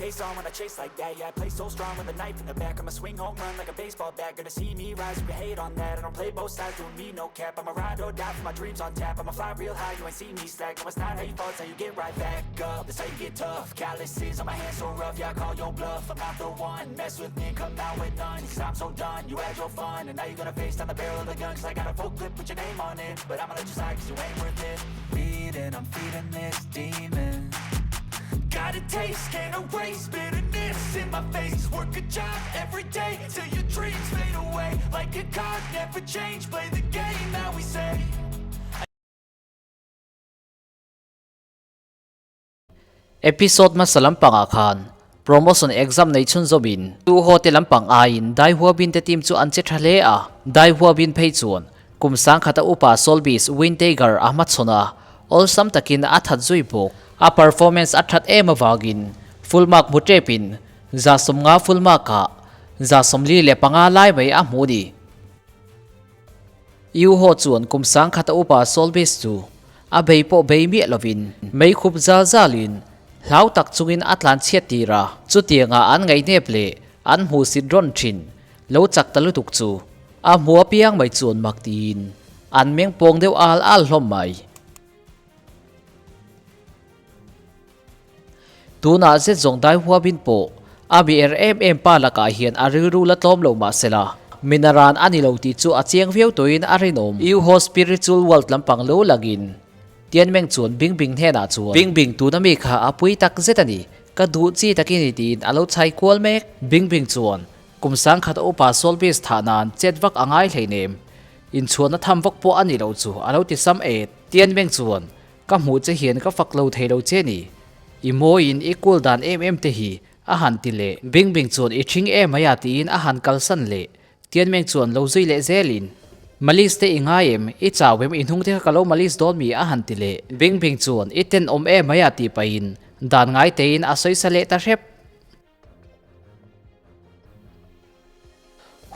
Face on when I chase like that. Yeah, I play so strong with a knife in the back. I'ma swing home run like a baseball bat. Gonna see me rise, you can hate on that. I don't play both sides, doing me no cap. I'ma ride or die for my dreams on tap. I'ma fly real high, you ain't see me slack. No, it's not how you fall, it's how you get right back up. That's how you get tough. Calluses on my hands so rough, yeah, I call your bluff. I'm not the one, mess with me, come out with none. Cause I'm so done, you had your fun. And now you're gonna face down the barrel of the gun. Cause I got a full clip, put your name on it. But I'ma let you slide cause you ain't worth it. Feeding, I'm feeding this demon. Got a taste, can't erase bitterness in my face. Work a job every day till your dreams fade away. Like a card, never change, play the game that we say. Episode hmasa lampangah khan promotion exam nei chhunzawmin tu haw te lampang aiin Dai Huabin te team chu an che tha hle a. Dai Huabin phei chuan kum sangkhata upa Solbis Winteger a hmachhawn a, awlsam takin a that zui bawk. A performance a that em avangin full mark hmu tepin 150 full mark ah 45 lai mai a hmu ni. Yu Ho chuan kum sangkhata upa Solbis chu a bei pawh bei miah lovin mei khup zal zalin hlau tak chungin a tlan chhiat tir a. Chutianga an ngaihnep leh an hmuhsit rawn thin lo chak ta lutuk chu a hmu apiang mai chuan mak tiin an meng pawng deuh al al hlawm mai. Tunah zet zawng dai huapin pawh a mi er em em pa lakah hian a rilru la tlawm lo mah sela, minaran a ni lo tih chu a chiang viau tawhin a rinawm. Yu Ho spiritual world lampang lo langin Tianmeng chuan Bing Bing hnenah chuan, Bing Bing tuna mi kha a pui tak zet a ni, ka duh chi takin i tiin a lo chhai kual mek. Bing Bing chuan, Kum sangkhat upa Solbis thah nan chet vak a ngai hleinem, inchhuahna tham vak pawh a ni lo chu a lo ti sam et. Tianmeng chuan, Ka hmuh che hian ka fak lo thei lo che ni. I mawiin i kul dan em em te hi a han ti leh. Bing Bing chuan i ṭhing em mai a tiin a han kalsan leh. Tianmeng chuan lo zui leh zelin, Malis te i ngai em? I chau em? I hnung te kha ka lo malis dawn mi? a han ti leh. Bing Bing chuan i tenawm em mai a tih pahin dan ngai tein a sawi sa leh ta hrep.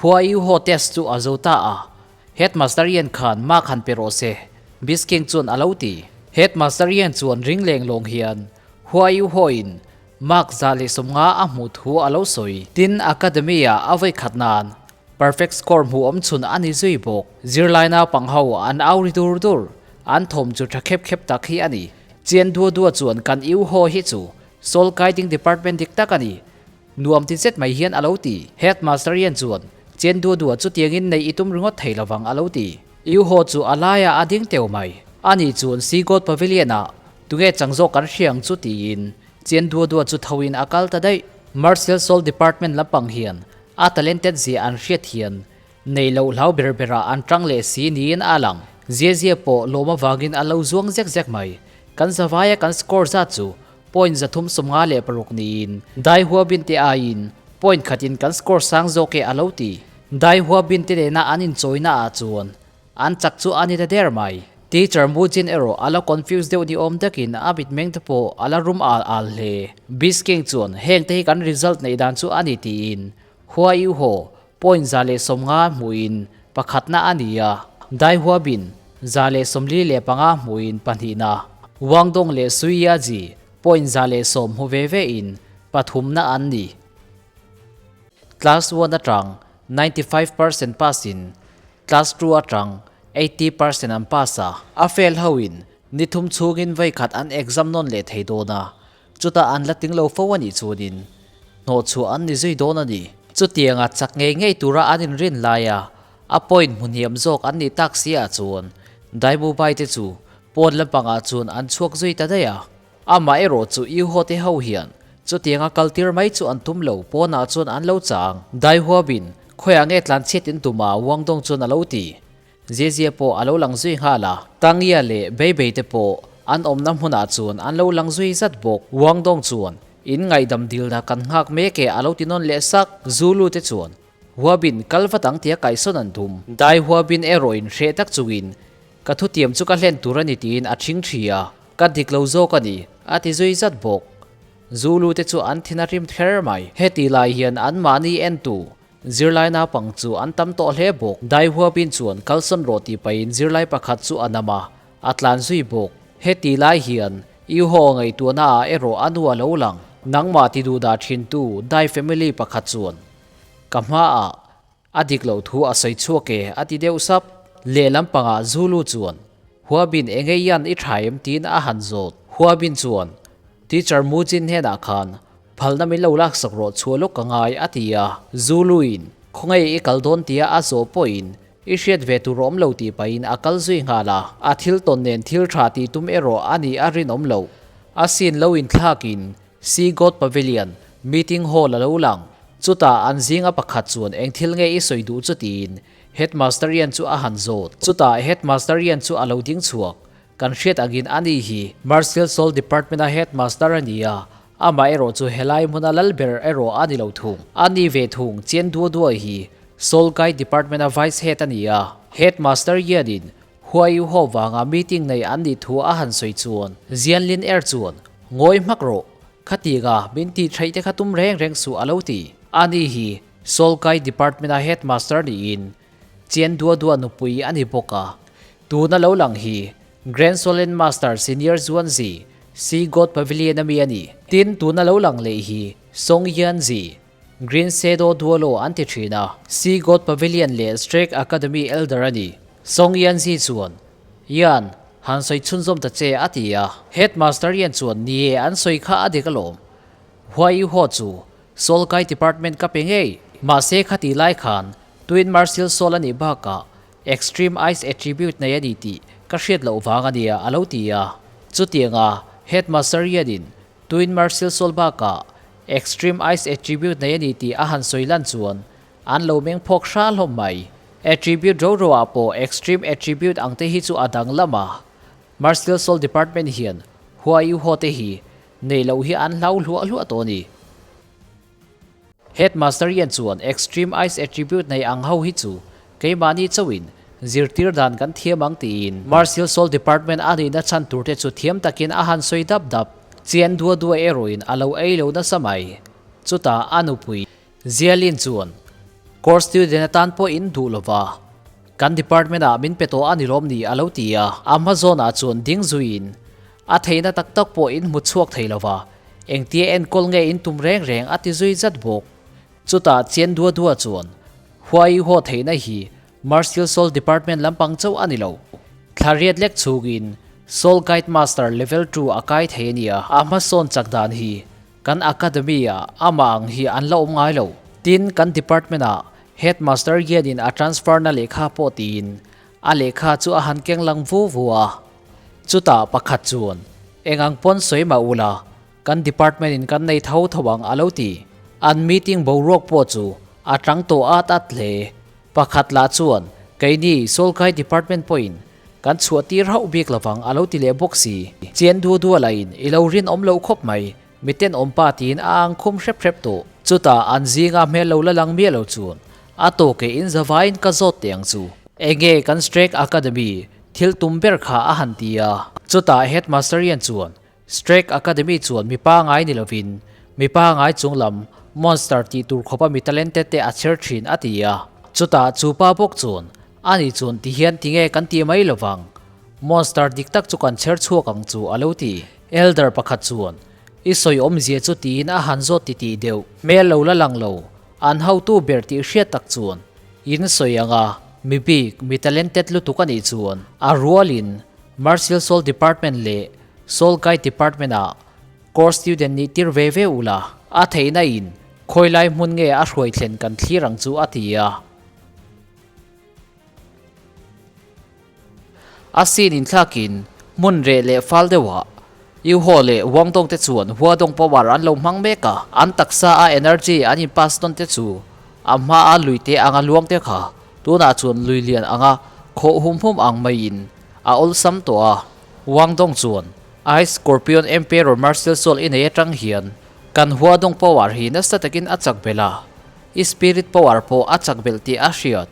Hua Yu Ho test chu a zo ta a, Headmaster Yan khan mark han pe rawh se, Miss King chuan a lo ti. Headmaster Yan chuan ring leng lawng hian Hua Yu Ho in mark 150 a hmuh thu a lo sawi. Tin, Academy ah a vawi khat nan perfect score hmuh awm chhun a ni zui bawk. Zirlai naupang ho an au ri dur dur, an thawm chu tha khep khep tak hi a ni. Chian dua dua chuan kan Yu Ho hi chu Soul Guiding Department dik tak a ni. Nuam ti zet mai hian a lo ti. Headmaster hian chuan, Chen dua dua chutiangin neih i tum ringawt thei lovang a lo ti. Yu Ho chu a laiah a ding teu mai. Ani chuan Sea God Pavilion-ah tunge chang zawk kan hria ang chu tiin Chen dua dua chu thoin a kal ta daih. Martial Soul Department lampang hian a talented zia an hriat hian nei loh hlau ber berah an tang leh si niin a lang. Zia zia pawh lawm avangin a lo zuang zek zek mai. Kan zavaia kan score zat chu point 356 niin Dai Hua Bin te aiin point khatin kan score sang zawk e a lo ti. Dai Hua Bin te nena an inchawina ah chuan an chak chu a ni ta der mai. Teacher Mu Jin erawh a la confuse deuh ni awm takin a mitmeng te pawh a la rum al al hle. Beast King chuan heng te hi kan result neih dan chu a ni tiin Hua Yu Ho point 150 hmuhin pakhatna a ni a, Dai Hua Bin 145 hmuhin pahnihna, Wang Dong leh Sui Ya Ji point 110 hmu ve ve in pathumna an ni. Class one atang 95 percent pass in class two atang 80 percent an pass a, a fail ho in ni thum chhungin vawi khat an exam nawn leh thei dawn a, Chutah an la ting lo fo a nih chuanin hnawhchhuah an ni zui dawn a ni. Chutianga chak ngei ngei tura an inrin laia a point hmu hniam zawk an nih tak si ah chuan Daimubai te chu pawn lampangah chuan an chhuak zui ta daih a. Amah erawh chu Iuho te ho hian chutianga kal tir mai chu an tum lo, pawnah chuan an lo chang. Daihuabin khawiah nge tlanchhiat in tum a Wangdong chuan a lo ti. Zezia pawh a lo lang zui nghal a, Tangia leh Beibei te pawh an awmna hmunah chuan an lo lang zui zat bawk. Wangdong chuan, In ngaihdam dilna kan nghak mek e a lo ti nawn leh sak. Zulu te chuan, Huabin kal vat ang tia kaihsawn an tum. Dai Huabin erawh in hreh tak chungin, Ka thutiam chu ka hlen tur a ni tiin a thing thi a, Ka dik lo zawk a ni, a ti zui zat bawk. Zulu te chu an thin a rim kher mai. Heti lai hian anmahni entu Zirlai naupang chu an tam tawh hle bawk. Dai Huabin chuan kalsawn rawh tih pahin zirlai pakhat chu a nam a, a tlan zui bawk. Heti lai hian Yu Ho ngaihtuahna ah erawh a nu a lo lang. Nangmah ti duh dah thintu Dai family pakhat chuan ka hmaah a dik loh thu a sawi chhuak e a ti deuh sap. Lehlam pangah Zulu chuan Huabin enge ian i tha em tiin a han zawt. Huabin chuan Teacher Mujin hnenah khan phalna min lo laksak rawh chhuah lawk ka ngai a ti a. Zulu-in khawnge i kal dawn tia a zawh pawhin I hriat ve tur awm lo tih pahin a kal zui nghal a, a thil tawn nen thil tha tih tum erawh a nih a rinawm loh. A sin lo inthlakin Sea God Pavilion meeting hall a lo lang. Chutah an zinga pakhat chuan eng thil nge i sawi duh chu tiin Headmaster Ian chu a han zawt. Chutah Headmaster Ian chu a lo ding chhuak. Kan hriat angin a ni hi Martial Soul Department-a Headmaster a ni a, amah erawh chu helai hmuna lal ber erawh a ni lo thung. A ni ve thung, Chian Duo Duo hi Soul Guide Department-a Vice Head a ni a, Headmaster hianin Hua Yu Ho vanga meeting nei an nih thu a han sawi chuan Zian Lin Er chuan, Ngawi hmak rawh, khatianga min tih theih te kha tum reng reng suh a lo ti. A ni hi Soul Guide Department-a Headmaster niin Chian dua dua nupui a ni bawk a, tuna lo lang hi Grand Solen Master Senior Zuanzi, Sea God Pavilion a mi a ni. Tin, tuna lo lang leh hi Song Yanzi, Green Shadow Duolo an ti thin a, Sea God Pavilion leh Strake Academy Elder a ni. Song Yanzi chuan, Yan, han sawi chhunzawm ta che a ti a. Headmaster Yan chuan, Ni e, an sawi kha a dik alawm. Huai U Ho chu Soul Guide Department ka pe ngei. Mahse khati lai khan Twin Martial Soul a nih bakah Extreme Ice Attribute nei a ni tih ka hriat loh vang a nia a lo ti a. Chutianga Headmaster hianin Twin Martial Soul bakah Extreme Ice Attribute nei a ni tih a han sawi lan chuan an lo meng phawk hra hlawm mai. Attribute ro ro ah pawh Extreme Attribute ang te hi chu a dang lam a. Martial Soul Department hian Hua Yu Ho te hi nei loh hi an hlau hluah hluah tawh a ni. Headmaster hian chuan Extreme Ice Attribute nei ang ho hi chu keimahni chauhin zirtir dan kan thiam ang tiin Martial Soul Department a nihna chhan turte chu thiam takin a han sawi dap dap. Chian dua dua erawhin a lo ei lo nasa mai. Chutah a nupui Zialin chuan Course student atan pawh in duh lova kan department ah min pe tawh a ni lawm ni a lo ti a. A hma zawnah chuan ding zuiin A theihna tak tak pawh in hmu chhuak thei lo va, engtia enkawl nge in tum reng reng a ti zui zat bawk. Chutah Chian Dua Dua chuan, Huai haw theihna hi Martial Soul Department lampang chauh a ni lo. Thla riat lek chhungin Soul Guide Master Level Two a kai thei a nia. A hmasawn chak dan hi kan Academy ah amah ang hi an la awm ngai lo. Tin, kan department ah Headmaster hianin a transfer na lehkha pawh tiin a lehkha chu a han keng lang vu vu a. Chutah pakhat chuan, Eng ang pawn sawi mah ula, kan department in kan nei tho tho ang a lo ti. An meeting boruak pawh chu a tang tawh at at hle. Pakhat lah chuan, Keini Sawlkai department pawhin kan chhuah tir hauh bik lovang a lo ti leh bawk si. Chian duah duah lahin i lo rinawm loh khawp mai, miten awmpa tiin a ang khum hrep hrep tawh. Chutah an zinga hmel lo la lang miah lo chuan a tawke in zavaiin ka zawt teh ang chu. Enge kan Strake Academy Thil tum ber kha a han ti a. Chutah Headmaster hian chuan Strake Academy chuan mi pangai ni lovin mi pangai chung lam monster tih tur khawpa mi talented te a chher thin a ti a. Chutah chu pa bawk chuan ani chuan ti hian tinge kan ti mai lovang, monster dik tak chu kan chher chhuak ang chu a lo ti. Elder pakhat chuan i sawi awmzia chu tiin a han zawt titih deuh. Hmel lo la lang lo, an hotu ber tih hriat tak chuan in sawi ang a. Mi bik, mi talented lutuk a nih chuan a rualin Martial Soul Department leh Soul Guide Department ah course student nih tir ve ve ula, a theihna in khawi lai hmun nge a hruai thlen kan thlir ang chu a ti a. A sin inthlakin hmun reh leh fal deuhah Yuho leh Wangdong te chuan Huadong power an lo hmang mek a, an taksa a energy an in pass tawn te chu a hma a lui te anga luang te kha tunah chuan lui lian anga khawh hum hum ang maiin a awlsam tawh a. Wangdong chuan Ice Scorpion Emperor Martial Soul i nei atang hian kan Huadong power hi nasa takin a chak belh a, i spirit power pawh a chak belh tih a hriat.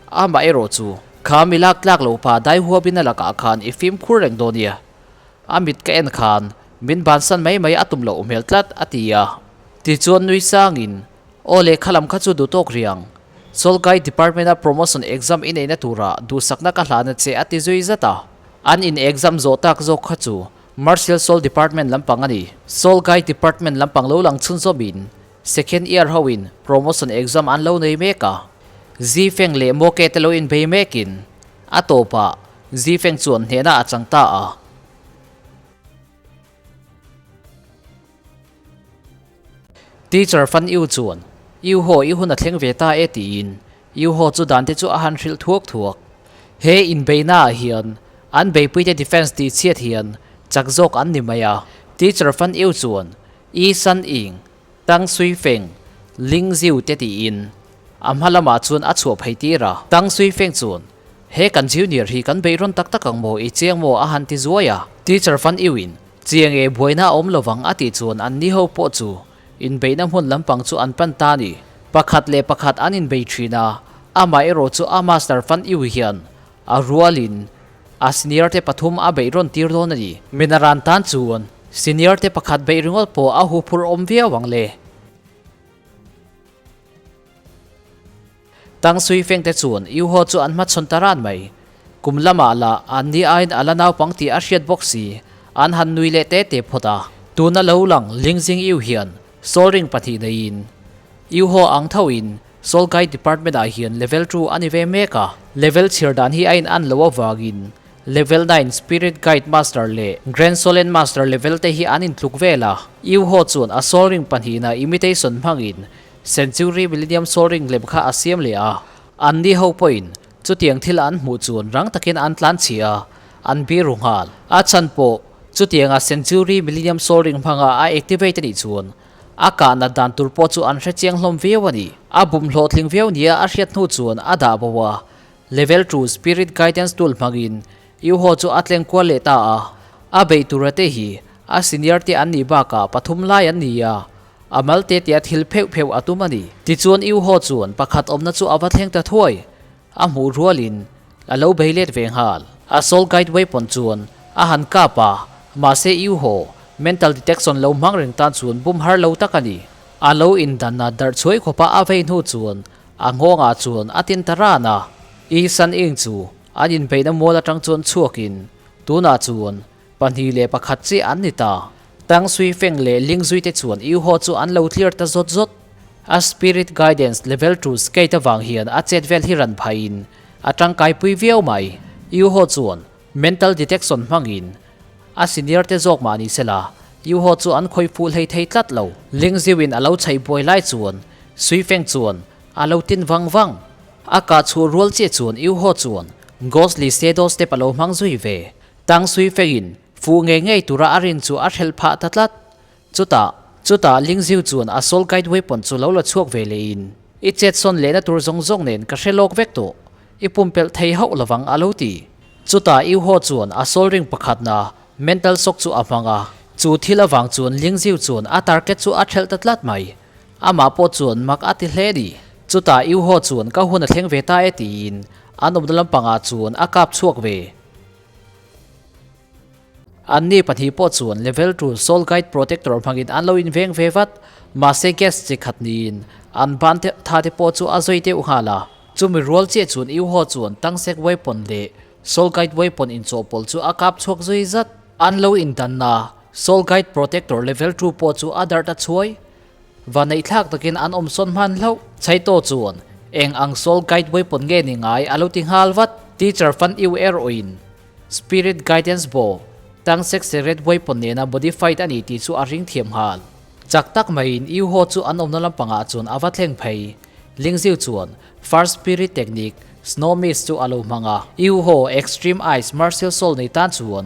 Amaherawh chu kha mi lak tlak lo pa dai huapin a lakah khan i fimkhur reng dawn nia. A mit ka en khan min bansan mai mai a tum loh hmel tlat a ti a. Tichuan nui sangin, Aw lehkha lam kha chu duh tawk riang. Sawlkai Department-a promotion exam i neihna turah duhsakna ka hlana che a ti zui zat a. An in exam zawh tak zawk kha chu Martial Soul Department lampang a ni. Soul Guide Department lampang lo lang chhunzawmin Second year hoin promotion exam an lo nei mek a. Zifeng leh Moke te lo inbei mekin a tawpah Zifeng chuan hnehna a chang ta a. Teacher Fan Yu chuan, Yu Ho i hun a thleng ve ta e tiin Yu Ho chu dan te chu a han hrilh thuak thuak. He inbeihna ah hian an beipuite defense tih chhiat hian chak zawk an ni mai a. Teacher Fan Yu chuan, Yi San Ying, Tang Sui Feng, Ling Ziu te tiin a hma lamah chuan a chhuah phei tir a. Tang Sui Feng chuan, He kan junior hi kan beih rawn tak tak ang maw, i chiang maw a han ti zuai a. Teacher Fan Yu in, Chiang e, buaina a awm lovang a tih chuan an ni ho pawh chu inbeihna hmun lampang chu an pan ta a ni. Pakhat leh pakhat an inbei thin a, amah erawh chu a master Fan Yu hian a rualin a senior te pathum a beih rawn tir dawn a ni. Minaran tan chuan senior te pakhat beih ringawt pawh a huphurh awm viau ang le. Tang Sui Feng te chuan Yu Ho chu an hmachhawn ta ran mai. Kum lamah lah an ni aiin a la naupang tih a hriat bawk si, an han nui leh te te phawt a. Tuna lo lang Ling Jing Yu hian Soul Ring pahnih neiin Yu Ho ang thoin Soul Guide Department ah hian Level 2 a ni ve mek a. Level chhiar dan hi a in an loh avangin Level 9 Spirit Guide Master leh Grand Solen Master level te hi an intluk vel a. Yu Ho chuan a Soul Ring pahnihna imitation hmangin Century Millennium Soul Ring lem kha a siam leh a, an ni ho pawhin chutiang thil an hmuh chuan rang takin an tlan chhi a, an biru nghal. A chhan pawh chutianga Century Millennium Soul Ring hmanga a activate a nih chuan a kahna dan tur pawh chu an hre chiang hlawm viau a ni. A bum hlawhtling viau nia a hriat hnu chuan a dah bo a, Level 2 Spirit Guidance Tool hmangin Yuho chu a tleng kual leh ta a, a beih tura te hi a senior te an nih bakah pathum lai an ni a, A mal te tia thil pheuh pheuh a tum a ni. Tichuan Yuho chuan pakhat awmna chu a va thleng ta thuai. A hmuh rualin a lo bei let ve nghal. A soul guide weapon chuan a han kap a, mahse Yuho mental detection lo hmang reng tan chuan bum har lo tak a ni. A lo indanna darh chhuai khawpa a vei hnu chuan a nghawngah chuan a tin ta ran a. I San Ing chu an inbeihna mual atang chuan chhuakin tunah chuan 2 1 chiah an ni ta. Tang Sui Feng leh Ling Zui te chuan Yu Ho chu an lo clear ta zawt zawt. A Spirit Guidance Level 2 skate avang hian a chet vel hi ran phaiin a tangkai pui viau mai. Yu Ho chuan Mental Detection hmangin a senior te zawk mah ni sela, Yu Ho chu an khawih fuh hlei thei tlat lo. Ling Ziuin a lo chhaih buai lai chuan Sui Feng chuan a lo tin vang vang. A kah chhuah rual chiah chuan Yu Ho chuan Ghostly Shadow Step a lo hmang zui ve. Tang Sui Fengin fuh ngei ngei tura a rin chu a hrelh phah ta tlat. Chutah, chutah Ling Ziu chuan a soul guide weapon chu lo la chhuak ve lehin, I chet sawn lehna tur zawng zawng nen ka hre lawk vek tawh, i pumpelh thei hauh lovang a lo ti. Chutah Yu Ho chuan a soul ring pakhatna mental shock chu a hmang a, chu thil avang chuan Ling Ziu chuan a target chu a hrelh ta tlat mai. Amah pawh chuan mak a ti hle ni. Chutah Yu Ho chuan ka hun a thleng ve ta e tiin an awmna lampangah chuan a kap chhuak ve. An ni pahnih pawh chuan Level 2 Soul Guide Protector hmangin an lo inveng ve vat. Mahse gas chi khat niin an ban te tha te pawh chu a zawi deuh nghal a. Chumi rual chiah chuan Yu Ho chuan Tangsek Weapon leh Soul Guide Weapon inchawhpawlh chu a kap chhuak zui zat. An lo indanna Soul Guide Protector Level 2 pawh chu a darh ta chhuai. Vaneih thlak takin an awm sawn hman hlauh. Chaito chuan eng ang Soul Guide Weapon nge ni ngai a lo ti nghal vat. Teacher Fan Yu erawhin Spirit Guidance Bow, Tang Sek Secret Weapon nena modified a ni tih chu a ring thiam nghal. Chak tak maiin Yu Ho chu an awmna lampangah chuan a va thleng phei. Ling Ziu chuan First Spirit Technique, Snow Mist chu a lo hmang a. Yu Ho Extreme Ice Martial Soul nei tan chuan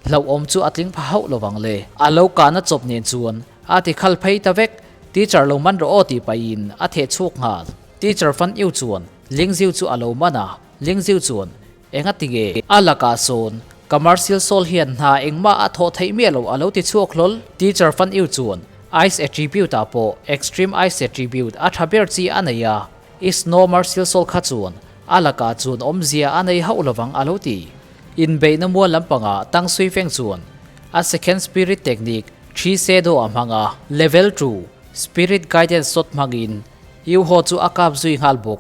hlauhawm chu a tling pha hauh lovang le. A lo kahna chawp nen chuan a ti khal phei ta vek. Teacher lo man rawh aw tih pahin a theh chhuak nghal. Teacher Fan Yu chuan Ling Ziu chu a lo man a, Ling Ziu chuan Enga ti nge? A lakah sawn Commercial Soul hian hna engmah a thawh theih miah loh a lo ti chhuak hlawl. Teacher Fan Yu chuan Ice Attribute ah pawh Extreme Ice Attribute a tha ber chi a nei a, i Snow Martial Soul kha chuan a lakah chuan awmzia a nei hauh lovang a lo ti. Inbeihna mual lampangah Tang Sui Feng chuan a Second Spirit Technique Thi Se Do a hmang a, Level 2 Spirit Guidance Shot hmangin Yu Ho chu a kap zui nghal bawk.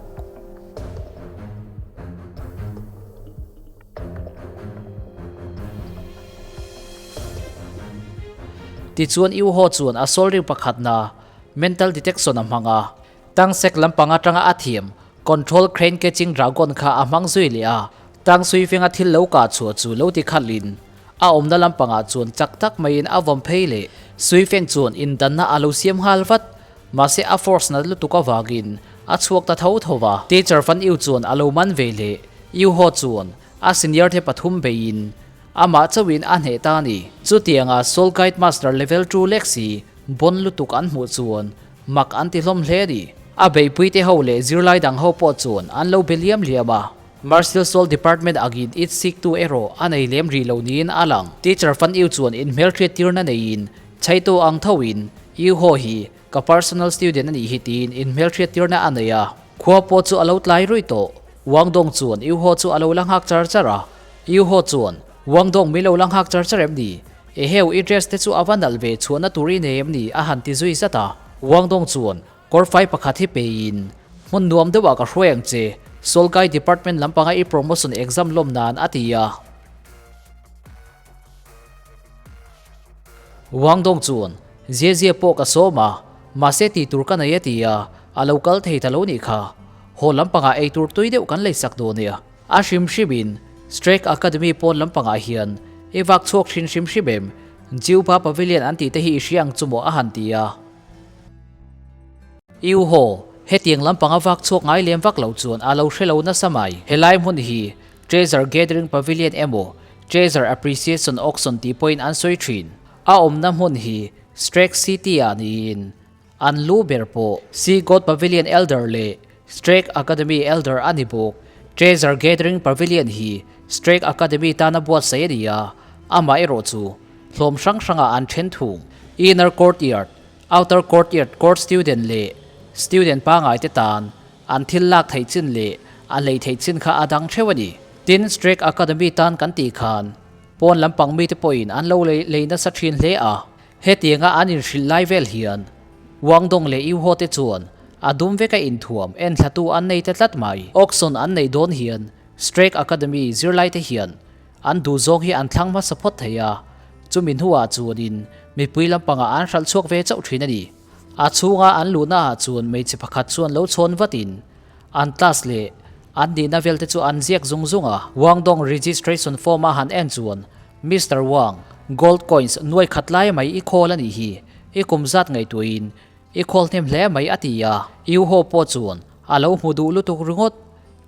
Tichuan Yu Ho chuan a soul ring pakhatna mental detection a hmang a. Tang sek lampang atanga a thiam control crane catching dragon kha a hmang zui leh a. Tang sui venga thil lo kah chhuah chu lo ti khalhin a awmna lampangah chuan chak tak maiin a vawm phei leh. Sui feng chuan indanna a lo siam nghal vat. Mahse a force nat lutuk avangin a chhuak ta tho tho va. Teacher Fan Yu chuan a lo man ve leh. Yu Ho chuan a senior te pathum beiin amah chauhin a hneh ta a ni. Chutianga Soul Guide Master level 2 lek si bon lutuk an hmuh chuan mak an ti hlawm hle a ni. A beihpui te ho leh zirlai dang ho pawh chuan an lo be liam liam a. Martial Soul Department angin it sik tu erawh a nei lem rih lo niin a lang. Teacher Fan Yu chuan inhmelhriat tirna neiin Chhaitu ang thoin, Yu Ho hi ka personal student a nih hi tiin inhmelhriat tirna a nei a. Khua pawh chu a lo tlai ruih tawh. Wang Dong chuan Yu Ho chu a lo la nghak char char a. Yu Ho chuan, Wang Dong mi lo la nghak char char em ni? Eheu, i dress te chu a va nalh ve chhuahna tur i nei em ni? a han ti zui zat a. Wang Dong chuan, Kawr fai pakhat hi peiin, hmun nuam deuhah ka hruai ang che, Soul Guide Department lampanga i promotion exam lawm nan a ti a. Wang Dong chuan, Zia zia pawh ka sawm a, mahse tih tur ka nei a ti a, a lo kal thei ta lo nih kha. Haw lampangah ei tur tui deuh kan lei sak dawn nia. A hrim hrimin Strake Academy pawn lampangah hian i vak chhuak thin hrim hrim em? Jiuba Pavilion an tih te hi i hria ang chu maw a han ti a. Iu haw, hetiang lampanga vak chhuak ngai lem vak lo chuan a lo hre lo nasa mai. Helai hmun hi Treasure Gathering Pavilion emaw Treasure Appreciation Auction tih pawhin an sawi thin. A awmna hmun hi Strake City ah niin an lu ber pawh Sea God Pavilion Elder leh Strake Academy Elder a ni bawk. Treasure Gathering Pavilion hi Strake Academy tana buatsaih a ni a, amaherawh chu hlawm hrang hrangah an then thung. Inner Courtyard, Outer Courtyard Court Student leh Student pangngai te tan An thil lak theih chin leh a lei theih chin kha a dang theuh a ni. Tin, Strake Academy tan kan tih khan pawn lampang mite pawhin an lo lei nasa thin hle a. Hetianga an inhrilh lai vel hian Wangdong leh Iuho te chuan a dum veka inthuam enthlatu an nei ta tlat mai. Auction an neih dawn hian Strake Academy zirlaite hian an duhzawng hi an thlang hmasa phawt thei a, chumi hnuah chuanin mipui lampangah an hralh chhuak ve chauh thin a ni. A chhunga an luhna ah chuan hmeichhe pakhat chuan lo chhawn vatin an class leh an nihna vel te chu an ziak zung zung a. Wang Dong registration form a han en chuan Mister Wang, gold coins nuai khat lai mai i khawl a nih hi, i kum zat ngaihtuahin i khawl hnem hle mai a ti a. Yu Ho pawh chuan a lo hmu duh lutuk ringawt.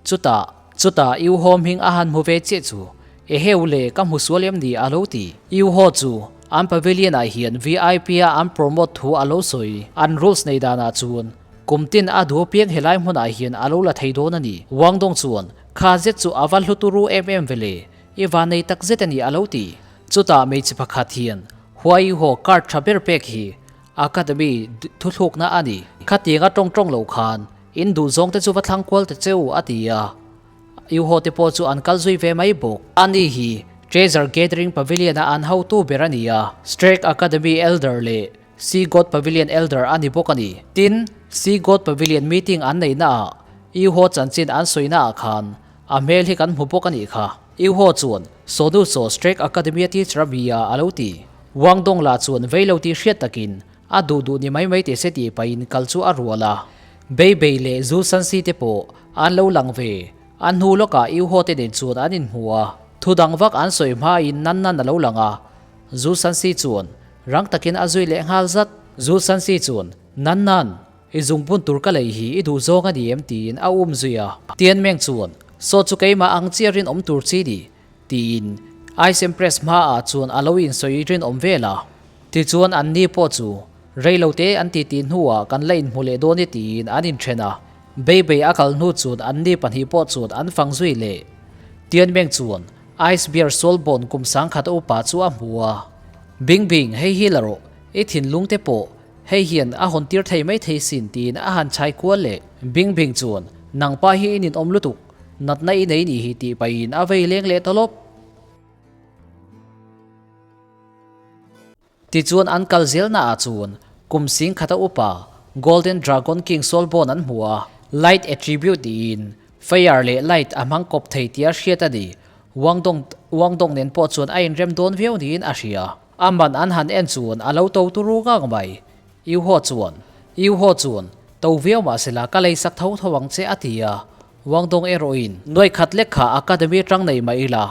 Chutah, chutah Yu Ho hming a han hmu ve chiah chu, Eheu le, ka hmu sual em ni? a lo ti. Yu Ho chu an pavilion ah hian VIP a an promote thu a lo sawi. An rules nei danah chuan kum tin a duh apiang helai hmunah hian a lo la thei dawn a ni. Wang Dong chuan, Kha zet chu a va hlu turu em em ve le, i va nei tak zet a ni a lo ti. Chutah hmeichhe pakhat hian, Hua Yu Ho card tha ber pek hi Academy thuthlukna a ni. Khatianga tawng tawng lo khan in duh zawng te chu va thlang kual ta cheu a ti a. Iuho te pawh chu an kal zui ve mai bawk. Ani hi Treasure Gathering Pavilion a an hotu ber a ni a, Strake Academy Elder leh Sea God Pavilion Elder a ni bawk a ni. Tin, Sea God Pavilion meeting an neihna ah Iuho chanchin an sawina ah khan a hmel hi kan hmu bawk a nih kha. Iuho chuan Sawnu saw Strake Academy a teacher a bia a lo ti. Wang Dong lah chuan vei lo tih hriat takin a duh duh ni mai mai teh se tih pahin kal chu a rual a. Bei Bei leh Zu San Si te pawh an lo lang ve. An hnu lawkah Yu Ho te nen chuan an inhmu a, thu dang vak an sawi hmain Nan Nan a lo lang a. Zu San Si chuan rang takin a zui leh nghal zat. Zu San Si chuan, Nan Nan, i zungbun tur ka lei hi i duh zawng a ni em? tiin a um zui a. Tian Meng chuan, Saw chu keimah ang chiah rinawm tur chi ni. Tiin Ice Empress hmaah chuan a lo insawi rinawm vel a. Tichuan an ni pawh chu rei lo te an titi hnuah kan la inhmu leh dawn e tiin an inthen a. Beibei a kal hnu chuan an ni pahnih pawh chuan an fang zui leh. Tianmeng chuan Ice Bear Soulbone kum sangkhat upa chu a hmu a. Bing Bing, hei hi la rawh, i thinlung te pawh hei hian a hawn tir thei mai thei sin tiin a han chhai kual leh. Bing Bing chuan, Nangpa hi i ninawm lutuk, Natna i nei nih hi tih pahin a vei leng leh ta lawp. Tichuan an kal zelna ah chuan kum sing khata upa Golden Dragon King Soulbone an hmu a, Light Attribute tiin Fire leh Light a hmang kawp thei tia hriat a ni. Wangdong Wangdong nen pawh chuan a inrem dawn viau niin a hria. A man an han en chuan a lo to turu ngang mai. Yu Ho chuan, Yu Ho chuan, To viau mah sela ka lei sak tho tho ang che a ti a. Wang Dong erawhin, Nuai khat lek kha academy atang nei mah ila,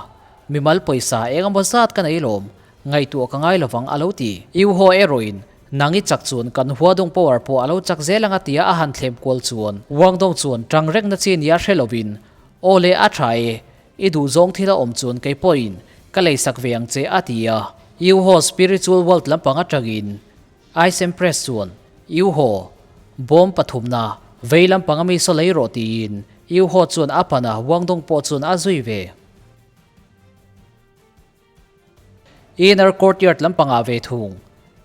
mimal pawisa eng emaw zat ka nei lawm, ngaihtuah ka ngai lovang a lo ti. Yu Ho erawhin, Nang i chak chuan kan Huadong power pawh a lo chak zel ang a tia a han thlem kual chuan Wang Dong chuan tang rekna chi nia hre lovin, Aw le a tha e, I duh zawng thil a awm chuan kei pawhin ka lei sak ve ang che a ti a. Yu Ho spiritual world lampang atangin Ice Empress chuan Yu Ho bawm pathumna vei lampang ami saw lei rawh tiin Yu Ho chuan a pan a, Wang Dong pawh chuan a zui ve. Inner courtyard lampangah ve thung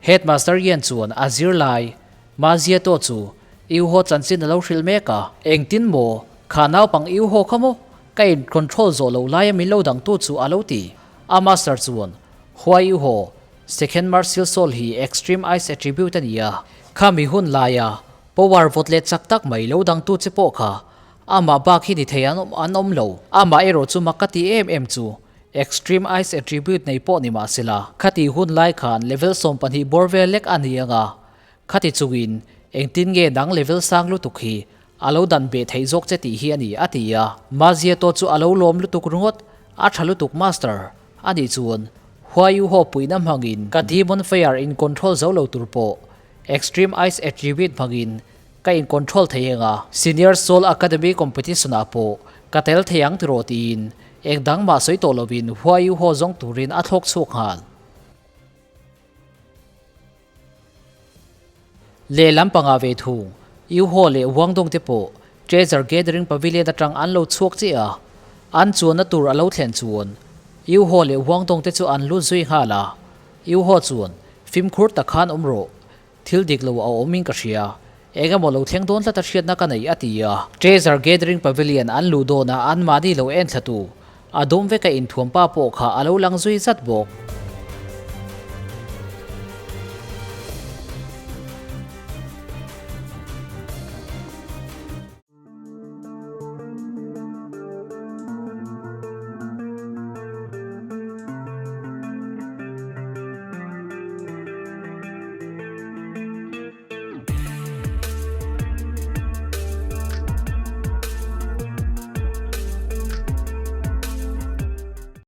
Headmaster Yan chuan a zirlai Ma Zia-to chu Yu Ho chanchin a lo hrilh mek a. Engtin maw? Kha naupang Yu Ho kha maw? Ka in control zawh loh laia min lo dangtu chu a lo ti. A master chuan, Hua Yu Ho, Second Martial Soul hi Extreme Ice Attribute a ni a. Kha mi hun laia power vawt leh chak tak mai lo dangtu che pawh kha amah bak hi ni thei an awm lo. Amah erawh chu mak ka ti em em chu. Extreme Ice Attribute nei pawh ni mah sela, khati hun lai khan level 12 bawr vel lek a ni ang a, khati chungin engtin nge nang level sang lutuk hi a lo dan beh theih zawk che tih hi a ni, a ti a. Mazieto chu a lo lawm lutuk ringawt, A tha lutuk Master, a nih chuan Huai Ho puihna hmangin ka Demon Fire in control zo lo tur pawh Extreme Ice Attribute hmangin Ka in control thei eng a, Senior Soul Academy competition ah pawh ka tel thei ang tiraw tiin eng dang mah sawi tawh lovin Huai Yu Ho zawng turin a thlawk chhuak nghal. Lehlam pangah ve thung, Yu Ho leh Wang Dong te pawh Treasure Gathering Pavilion atang an lo chhuak chiah a, an chuanna tur a lo thlen chuan Yu Ho leh Wang Dong te chu an lut zui nghal a, Yu Ho chuan fimkhur tak khan awm rawh, Thil dik lo a awm in ka hria. Eng emaw lo thleng dawn tlat a hriatna ka nei a ti a. Treasure Gathering Pavilion an luh dawn a anmahni lo en thla tu. A dum veka inthuam pa pawh kha a lo lang zui zat bawk.